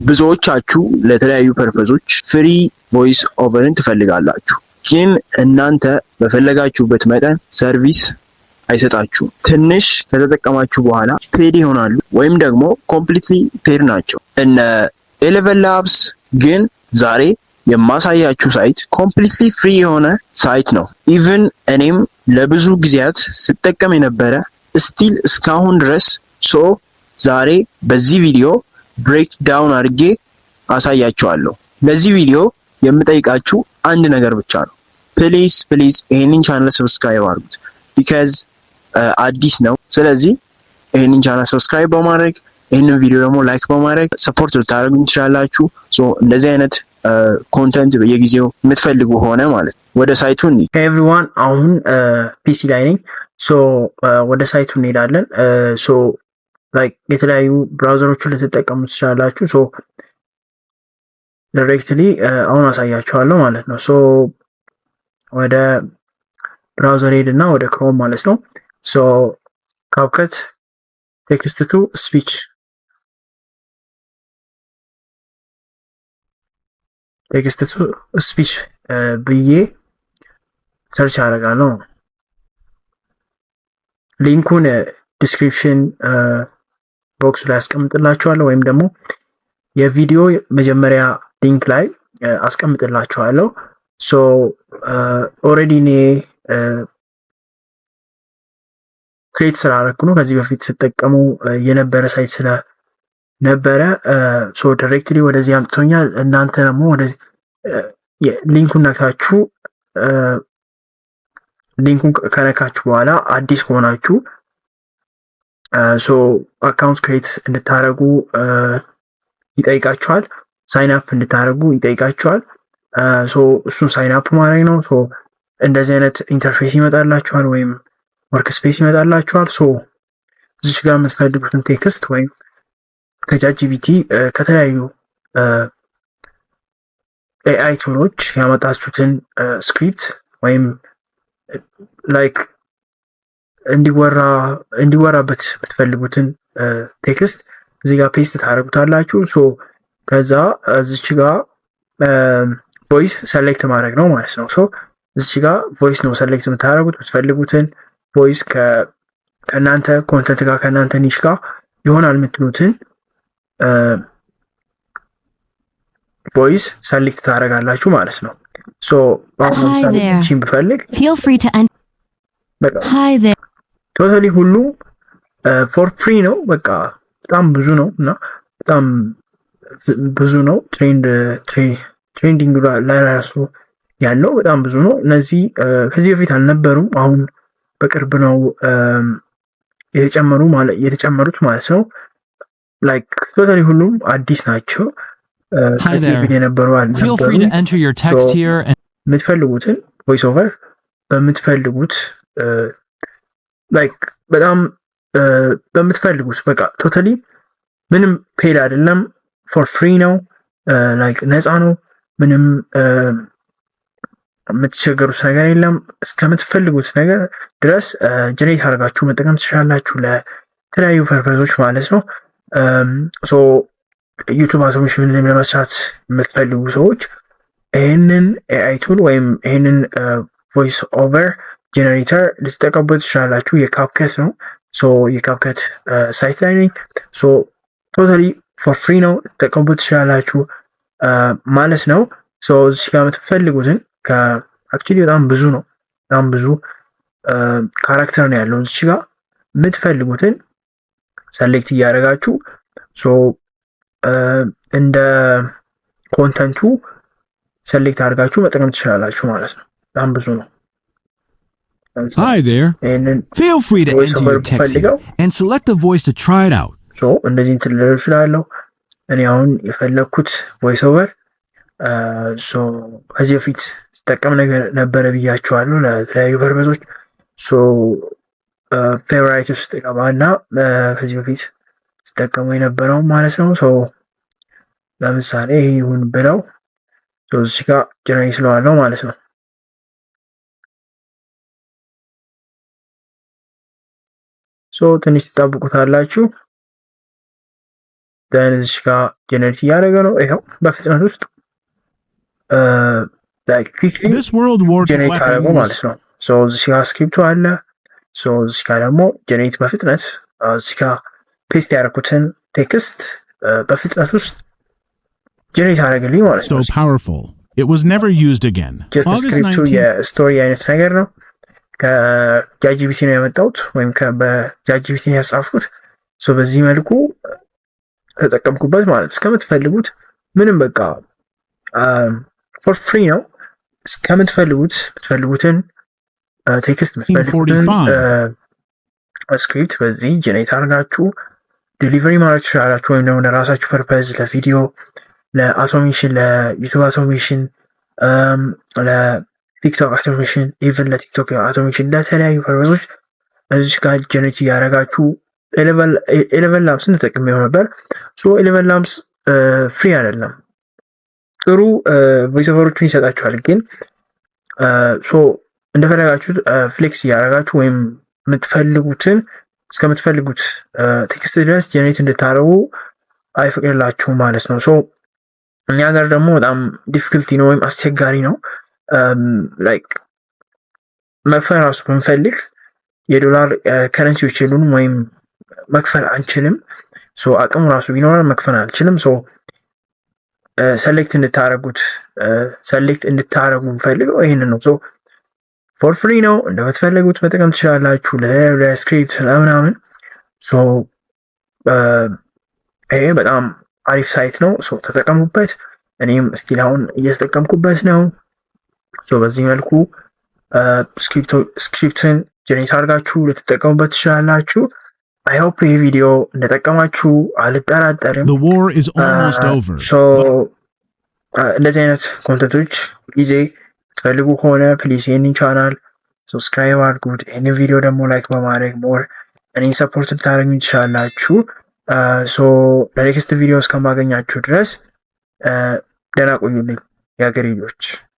ብዙዎቻችሁ ለተለያዩ purpose ኦች free voice over ን ትፈልጋላችሁ፣ ግን እናንተ በፈለጋችሁበት መጠን service አይሰጣችሁም። ትንሽ ከተጠቀማችሁ በኋላ paid ይሆናሉ ወይም ደግሞ completely paid ናቸው እነ ElevenLabs። ግን ዛሬ የማሳያችሁ site completely free የሆነ site ነው። Even እኔም ለብዙ ጊዜያት ስጠቀም የነበረ፣ still እስካሁን ድረስ። So ዛሬ በዚህ ቪዲዮ break down አድርጌ አሳያችኋለሁ። ለዚህ ቪዲዮ የምጠይቃችሁ አንድ ነገር ብቻ ነው። Please, please ይሄንን channel subscribe አድርጉት፣ because አዲስ ነው። ስለዚህ ይሄንን channel subscribe በማድረግ፣ ይህንን ቪዲዮ ደግሞ like በማድረግ support ልታደርጉ ትችላላችሁ። So እንደዚህ አይነት content በየጊዜው የምትፈልጉ ሆነ ማለት ነው። ወደ site ኡ እንሂድ። Everyone፣ አሁን PC ላይ ነኝ። So ወደ site ኡ እንሄዳለን። So like የተለያዩ browser ኦችን ልትጠቀሙ ትችላላችሁ። So directly አሁን አሳያችኋለሁ ማለት ነው። So ወደ browser ሄድ እና ወደ Chrome ማለት ነው። So CapCut text to speech, text to speech ብዬ search አደርጋለሁ። Link ኡን description box ላይ አስቀምጥላችኋለሁ ወይም ደግሞ የቪዲዮ መጀመሪያ link ላይ አስቀምጥላችኋለሁ። So already እኔ create ስላደረኩ ነው፣ ከዚህ በፊት ስጠቀሙ የነበረ site ስለነበረ so directly ወደዚህ አምጥቶኛል። እናንተ ደግሞ ወደዚህ link ኡን ነክታችሁ፣ link ኡን ከነካችሁ በኋላ አዲስ ከሆናችሁ so account create እንድታደርጉ ይጠይቃችኋል። Sign up እንድታደርጉ ይጠይቃችኋል። So እሱን sign up ማድረግ ነው። So እንደዚህ አይነት interface ይመጣላችኋል ወይም workspace ይመጣላችኋል። So እዚች ጋር የምትፈልጉትን text ወይም ከ ChatGPT፣ ከተለያዩ AI tool ኦች ያመጣችሁትን script ወይም like እንዲወራበት የምትፈልጉትን text እዚህ ጋር paste ታደርጉታላችሁ። So ከዛ እዚች ጋር voice select ማድረግ ነው ማለት ነው። So እዚች ጋር voice ነው select የምታደርጉት። የምትፈልጉትን voice፣ ከእናንተ content ጋር፣ ከእናንተ niche ጋር ይሆናል የምትሉትን voice select ታደርጋላችሁ ማለት ነው። So አሁን ለምሳሌ እቺን ብፈልግ totally ሁሉ for free ነው። በቃ በጣም ብዙ ነው እና በጣም ብዙ ነው። Trending ላይ ራሱ ያለው በጣም ብዙ ነው። እነዚህ ከዚህ በፊት አልነበሩም። አሁን በቅርብ ነው የተጨመሩ የተጨመሩት ማለት ነው። Like totally ሁሉም አዲስ ናቸው። ከዚህ በፊት የነበሩ አልነበሩም። የምትፈልጉትን voice over በምትፈልጉት፣ like በጣም በምትፈልጉት፣ በቃ totally ምንም paid አይደለም፣ for free ነው፣ like ነፃ ነው። ምንም የምትቸገሩት ነገር የለም። እስከምትፈልጉት ነገር ድረስ generate አድርጋችሁ መጠቀም ትችላላችሁ ለተለያዩ purpose ኦች ማለት ነው። So YouTube automation ለመስራት የምትፈልጉ ሰዎች ይህንን AI tool ወይም ይህንን voice over generator ልትጠቀሙበት ትችላላችሁ። የ CapCut ነው። So የ CapCut site ላይ ነኝ። So totally for free ነው፣ ልትጠቀሙበት ትችላላችሁ ማለት ነው። So እዚህ ጋር የምትፈልጉትን፣ actually በጣም ብዙ ነው። በጣም ብዙ character ነው ያለው። እዚህ ጋር የምትፈልጉትን select እያደረጋችሁ፣ so እንደ content ኡ select አድርጋችሁ መጠቀም ትችላላችሁ ማለት ነው። በጣም ብዙ ነው። Hi there. Feel free to enter your text here and select a voice to try it out. So እንደዚህ እንትን ልለው እችላለሁ። እኔ አሁን የፈለግኩት voice over ከዚህ በፊት ስጠቀም ነገር ነበረ ብያቸዋለሁ ለተለያዩ purpose ኦች። So favorite ውስጥ ገባና ከዚህ በፊት ስጠቀሙ የነበረው ማለት ነው። So ለምሳሌ ይሄ ይሁን ብለው እዚህ ጋር generate ስለዋለው ማለት ነው። So ትንሽ ትጠብቁታላችሁ። Then እዚህ ጋር generate እያደረገ ነው። ይኸው በፍጥነት ውስጥ quickly This World War II generate አደረገው weapon was ማለት ነው። So እዚህ ጋር script ኡ አለ። So እዚህ ጋር ደግሞ generate በፍጥነት እዚህ ጋር paste ያደረኩትን text በፍጥነት ውስጥ generate አደረገልኝ ማለት so ነው። powerful. It was never used again. Just August script ኡ 19th, የ story አይነት ነገር ነው። ከ ChatGPT ነው ያመጣሁት ወይም በ ChatGPT ነው ያጻፍኩት። So በዚህ መልኩ ተጠቀምኩበት ማለት እስከምትፈልጉት ምንም በቃ for free ነው። እስከምትፈልጉት የምትፈልጉትን text፣ የምትፈልጉትን script በዚህ generate አድርጋችሁ delivery ማድረግ ትችላላችሁ። ወይም ደግሞ ለራሳችሁ purpose ለቪዲዮ፣ ለ automation፣ ለ YouTube automation፣ ለ TikTok automation፣ even ለ TikTok automation፣ ለተለያዩ purpose ኦች እዚች ጋር generate እያደረጋችሁ ElevenLabs ን ተጠቅሜው ነበር። So ElevenLabs free አይደለም፣ ጥሩ voice over ኦችን ይሰጣችኋል። ግን so እንደፈለጋችሁ flex እያደረጋችሁ ወይም የምትፈልጉትን እስከምትፈልጉት text ድረስ generate እንድታደርጉ አይፈቅድላችሁም ማለት ነው። So እኛ ጋር ደግሞ በጣም difficulty ነው ወይም አስቸጋሪ ነው። Like መክፈል ራሱ ብንፈልግ የዶላር currency ዎች የሉንም ወይም መክፈል አንችልም። So አቅሙ ራሱ ቢኖረን መክፈል አንችልም። So select እንድታረጉ የምፈልገው ይህንን ነው። So for free ነው፣ እንደምትፈልጉት መጠቀም ትችላላችሁ ለ script ለምናምን። So ይሄ በጣም አሪፍ site ነው። So ተጠቀሙበት። እኔም still አሁን እየተጠቀምኩበት ነው። So በዚህ መልኩ script ን generate አድርጋችሁ ልትጠቀሙበት ትችላላችሁ። I hope ይህ ቪዲዮ እንደጠቀማችሁ አልጠራጠርም። The war is almost over. So እንደዚህ አይነት content ኦች ጊዜ ትፈልጉ ከሆነ please ይህንን channel subscribe አድርጉት። ይህንን ቪዲዮ ደግሞ like በማድረግ more እኔን support ልታደርጉ ትችላላችሁ። So ለ next ቪዲዮ እስከማገኛችሁ ድረስ ደህና ቆዩልኝ የሀገሬ ልጆች።